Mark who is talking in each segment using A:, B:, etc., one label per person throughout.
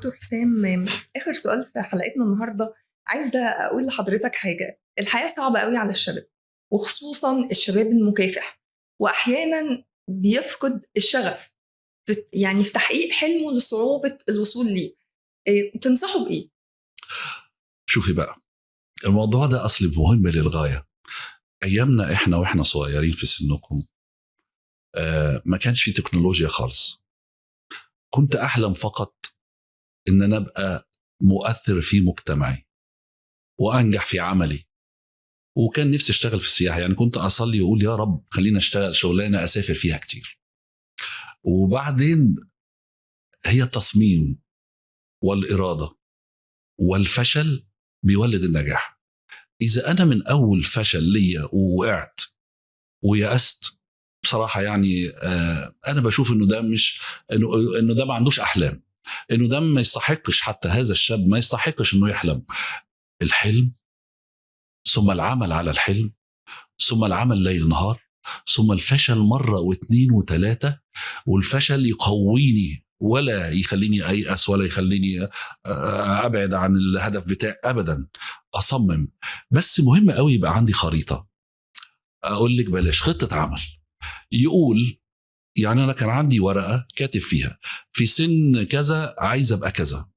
A: دكتور حسام، آخر سؤال في حلقتنا النهاردة، عايزة أقول لحضرتك حاجة. الحياة صعبة قوي على الشباب، وخصوصا الشباب المكافح، وأحيانا بيفقد الشغف في تحقيق حلمه لصعوبة الوصول ليه. تنصحه بإيه؟
B: شوفي بقى، الموضوع ده أصلي مهم للغاية. أيامنا إحنا وإحنا صغيرين في سنكم، ما كانش في تكنولوجيا خالص. كنت أحلم فقط إن أنا أبقى مؤثر في مجتمعي وأنجح في عملي، وكان نفسي أشتغل في السياحة. يعني كنت أصلي وأقول يا رب خلينا أشتغل شغلانة أسافر فيها كتير. وبعدين هي التصميم والإرادة والفشل بيولد النجاح. إذا أنا من أول فشل ليا ووقعت ويأست بصراحة، يعني أنا بشوف إنه ده مش إنه ده ما عندوش أحلام، إنه ده ما يستحقش، حتى هذا الشاب ما يستحقش إنه يحلم. الحلم ثم العمل على الحلم، ثم العمل ليل نهار، ثم الفشل مرة واثنين وثلاثة، والفشل يقويني ولا يخليني أيأس ولا يخليني أبعد عن الهدف بتاعي أبدا. أصمم. بس مهم قوي يبقى عندي خريطة. أقول لك بلاش خطة عمل. يقول يعني أنا كان عندي ورقة كاتب فيها في سن كذا عايز أبقى كذا،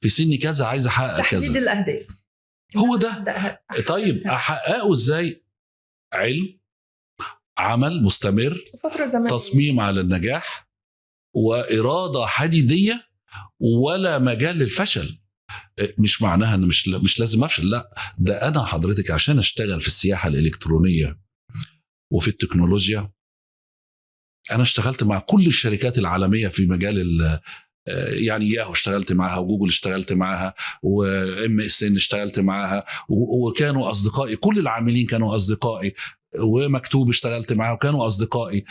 B: في سن كذا عايز أحقق كذا.
A: تحديد الأهداف
B: هو ده. طيب أحققه إزاي؟ علم، عمل مستمر،
A: فترة زمنية،
B: تصميم على النجاح، وإرادة حديدية، ولا مجال للفشل. مش معناها أن مش لازم أفشل، لا، ده أنا حضرتك عشان أشتغل في السياحة الإلكترونية وفي التكنولوجيا، أنا اشتغلت مع كل الشركات العالمية في مجال يعني ياهو اشتغلت معاها، وجوجل اشتغلت معاها، وMSN اشتغلت معاها، وكانوا أصدقائي، كل العاملين كانوا أصدقائي، ومكتوب اشتغلت معاه وكانوا أصدقائي.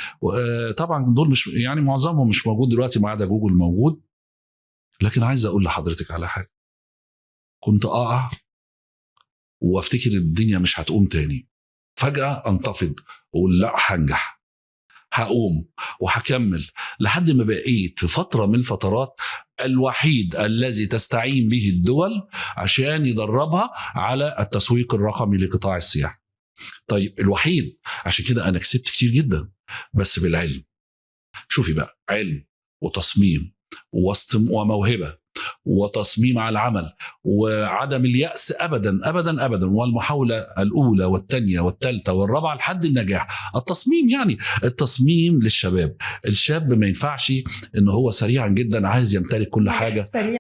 B: طبعا دول مش يعني معظمهم مش موجود دلوقتي، ما عدا جوجل موجود. لكن عايز أقول لحضرتك على حاجة، كنت أقع وافتكر الدنيا مش هتقوم تاني، فجأة أنتفض وأقول لا هنجح، هقوم وهكمل، لحد ما بقيت في فترة من الفترات الوحيد الذي تستعين به الدول عشان يدربها على التسويق الرقمي لقطاع السياحة. طيب الوحيد، عشان كده أنا كسبت كتير جدا، بس بالعلم. شوفي بقى، علم وتصميم وموهبة وتصميم على العمل وعدم اليأس أبدا أبدا أبدا، والمحاولة الأولى والثانية والثالثة والرابعة لحد النجاح. التصميم يعني التصميم للشباب. الشاب ما ينفعش إنه هو سريعا جدا عايز يمتلك كل حاجة.
A: سريع.